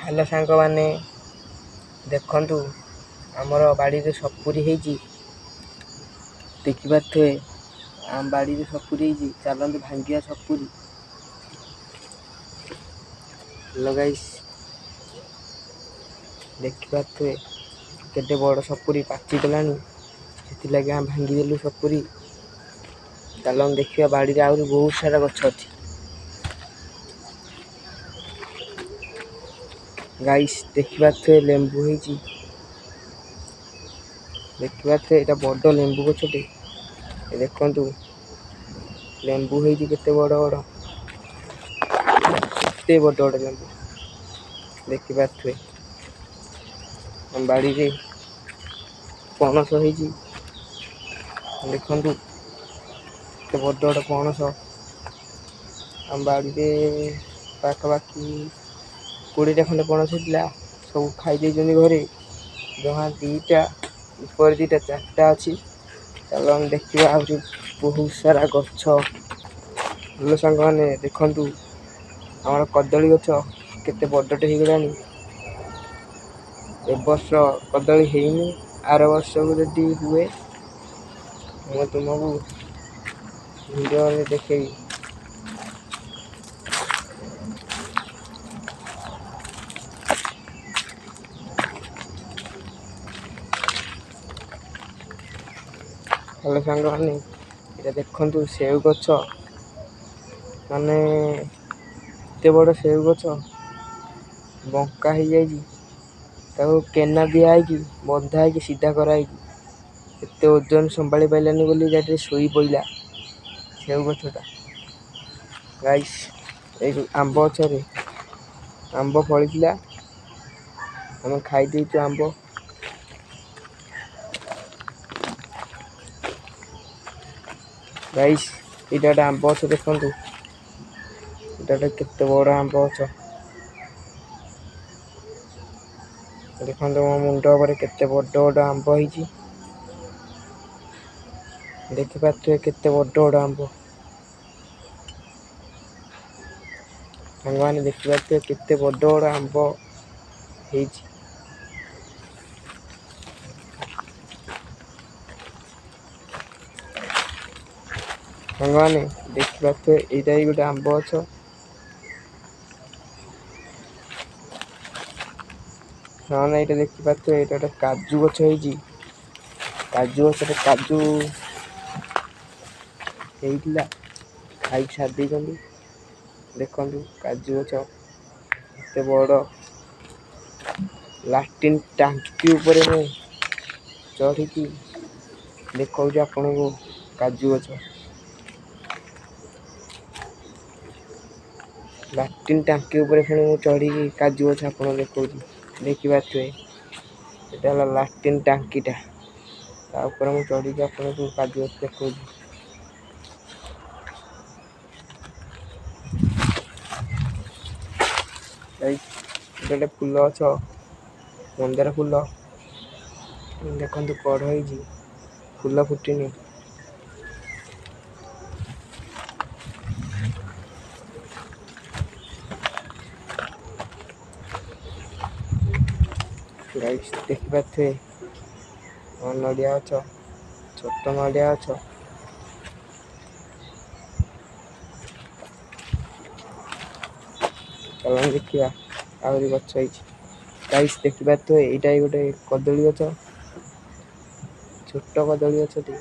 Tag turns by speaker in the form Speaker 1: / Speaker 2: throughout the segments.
Speaker 1: Hello ସାଙ୍ଗମାନେ, ଦେଖନ୍ତୁ ଆମର ବାଡ଼ିରେ ସପୁରୀ ହେଇଛି। ଦେଖିପାରୁଥିବେ ଆମ ବାଡ଼ିରେ ସପୁରୀ ହେଇଛି। ଚାଲନ୍ତୁ ଭାଙ୍ଗିବା ସପୁରୀ। ହ୍ୟାଲୋ ଗାଇସ୍, ଦେଖିପାରୁଥିବେ କେତେ ବଡ଼ ସପୁରୀ ପାଚିଗଲାଣି, ସେଥିଲାଗି ଆମେ ଭାଙ୍ଗିଦେଲୁ ସପୁରୀ। ଚାଲନ୍ତୁ ଦେଖିବା, ବାଡ଼ିରେ ଆହୁରି ବହୁତ ସାରା ଗଛ ଅଛି। ଗାଇସ୍ ଦେଖିପାରୁଥିବେ ଲେମ୍ବୁ ହେଇଛି। ଦେଖିପାରୁଥିବେ ଏଇଟା ବଡ଼ ଲେମ୍ବୁ ଗଛଟେ। ଏ ଦେଖନ୍ତୁ ଲେମ୍ବୁ ହେଇଛି କେତେ ବଡ଼ ବଡ଼, କେତେ ବଡ଼ ବଡ଼ ଲେମ୍ବୁ ଦେଖିପାରୁଥିବେ। ଆମ ବାଡ଼ିରେ ପଣସ ହେଇଛି। ଦେଖନ୍ତୁ କେତେ ବଡ଼ ବଡ଼ ପଣସ। ଆମ ବାଡ଼ିରେ ପାଖାପାଖି 20ଟା ଖଣ୍ଡେ ପଣସ ହେଇଥିଲା, ସବୁ ଖାଇ ଦେଇଛନ୍ତି ଘରେ। ଜମା 2ଟା, ଉପରେ 2ଟା, 4ଟା ଅଛି। ଚାଲ ଆମେ ଦେଖିବା ଆହୁରି ବହୁତ ସାରା ଗଛ। ଭଲ ସାଙ୍ଗମାନେ ଦେଖନ୍ତୁ ଆମର କଦଳୀ ଗଛ କେତେ ବଡ଼ଟେ ହେଇଗଲାଣି। ଏ ବର୍ଷ କଦଳୀ ହେଇନି, ଆର ବର୍ଷକୁ ଯଦି ହୁଏ ମୁଁ ତୁମକୁ ଭିଡ଼ିଓରେ ଦେଖେଇବି। ହ୍ୟାଲୋ ସାଙ୍ଗମାନେ, ଏଇଟା ଦେଖନ୍ତୁ ସେଉ ଗଛ, ମାନେ ଏତେ ବଡ଼ ସେଉ ଗଛ ବଙ୍କା ହେଇଯାଇଛି। ତାକୁ କେନା ଦିଆ ହେଇକି ବନ୍ଧା ହେଇକି ସିଧା କରାହେଇଛି। ଏତେ ଓଜନ ସମ୍ଭାଳି ପାରିଲାନି ବୋଲି ଗାଡ଼ିରେ ଶୋଇ ପଡ଼ିଲା ସେଉ ଗଛଟା। ଗାଇସ୍ ଏଇ ଆମ୍ବ ଗଛରେ ଆମ୍ବ ଫଳିଥିଲା, ଆମେ ଖାଇ ଦେଇଛୁ ଆମ୍ବ। ଗାଇସ୍ ଏଇଟା ଗୋଟେ ଆମ୍ବ ଗଛ ଦେଖନ୍ତୁ, ଏଇଟା ଗୋଟେ କେତେ ବଡ଼ ଆମ୍ବ ଗଛ। ଦେଖନ୍ତୁ ମୋ ମୁଣ୍ଡ ଉପରେ କେତେ ବଡ଼ ବଡ଼ ଆମ୍ବ ହେଇଛି। ଦେଖିପାରୁଥିବେ କେତେ ବଡ଼ ବଡ଼ ଆମ୍ବ। ସାଙ୍ଗମାନେ ଦେଖିପାରୁଥିବେ କେତେ ବଡ଼ ବଡ଼ ଆମ୍ବ ହେଇଛି। ସାଙ୍ଗମାନେ ଦେଖିପାରୁଥିବେ ଏଇଟା ବି ଗୋଟେ ଆମ୍ବ ଗଛ। ସାଙ୍ଗମାନେ ଏଇଟା ଦେଖିପାରୁଥିବେ ଏଇଟା ଗୋଟେ କାଜୁ ଗଛ ହେଇଛି। କାଜୁ ଗଛରେ କାଜୁ ହେଇଥିଲା, ଖାଇକି ସାରି ଦେଇଛନ୍ତି। ଦେଖନ୍ତୁ କାଜୁ ଗଛ ଏତେ ବଡ଼। ଲାଟ୍ରିନ୍ ଟାଙ୍କି ଉପରେ ମୁଁ ଚଢ଼ିକି ଦେଖାଉଛି ଆପଣଙ୍କୁ କାଜୁ ଗଛ। ଲାଟ୍ରିନ୍ ଟାଙ୍କି ଉପରେ ପୁଣି ମୁଁ ଚଢ଼ିକି କାଜୁ ଗଛ ଆପଣଙ୍କୁ ଦେଖାଉଛି। ଦେଖିପାରୁଥିବେ ଏଇଟା ହେଲା ଲାଟ୍ରିନ୍ ଟାଙ୍କିଟା, ତା ଉପରେ ମୁଁ ଚଢ଼ିକି ଆପଣଙ୍କୁ କାଜୁ ଗଛ ଦେଖାଉଛି। ଏଇଟା ଗୋଟେ ଫୁଲ ଗଛ, ମନ୍ଦାର ଫୁଲ। ଦେଖନ୍ତୁ କଢ଼ ହେଇଛି, ଫୁଲ ଫୁଟିନି। ଗାଇସ୍ ଦେଖିପାରୁଥିବେ ନଡ଼ିଆ ଗଛ, ଛୋଟ ନଡ଼ିଆ ଗଛ। ଚାଲନ୍ତୁ ଦେଖିବା ଆହୁରି ଗଛ ହେଇଛି। ଗାଇସ୍ ଦେଖିପାରୁଥିବେ ଏଇଟା ବି ଗୋଟେ କଦଳୀ ଗଛ, ଛୋଟ କଦଳୀ ଗଛଟି।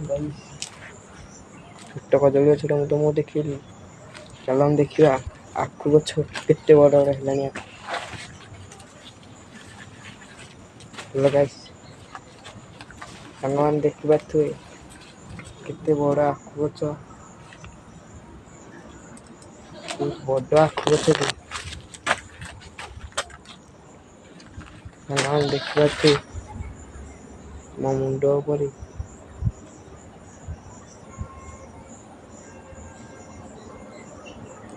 Speaker 1: ଗାଇସ୍ ଛୋଟ କଦଳୀ ଗଛଟା ମୁଁ ତୁମକୁ ଦେଖେଇଲି। ଚାଲନ୍ତୁ ଦେଖିବା ଆଖୁ ଗଛ କେତେ ବଡ଼ ବଡ଼ ହେଲାଣି ଆଖୁ। ହ୍ୟାଲୋ ଗାଇସ୍ ସାଙ୍ଗମାନେ ଦେଖିପାରୁଥିବେ କେତେ ବଡ଼ ଆଖୁ ଗଛ, ବହୁତ ବଡ଼ ଆଖୁ ଗଛଟି। ସାଙ୍ଗମାନେ ଦେଖିପାରୁଥିବେ ମୋ ମୁଣ୍ଡ ଉପରେ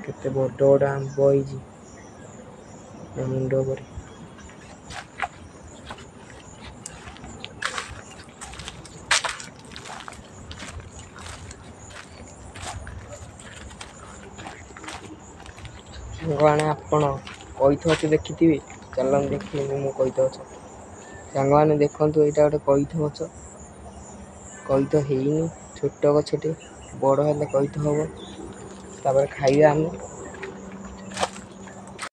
Speaker 1: କେତେ ବଡ଼ ବଡ଼ ଆମ୍ବ ହେଇଛି ମୋ ମୁଣ୍ଡ ଉପରେ। ସାଙ୍ଗମାନେ, ଆପଣ କଇଥ ଗଛ ଦେଖିଥିବେ। ଚାଲନ୍ତୁ ଦେଖିବେ ମୁଁ କଇଥ ଗଛ। ସାଙ୍ଗମାନେ ଦେଖନ୍ତୁ, ଏଇଟା ଗୋଟେ କଇଥ ଗଛ। କଇଥ ହେଇନି, ଛୋଟ ଗଛଟେ, ବଡ଼ ହେଲେ କଇଥ ହବ, ତାପରେ ଖାଇବା ଆମେ।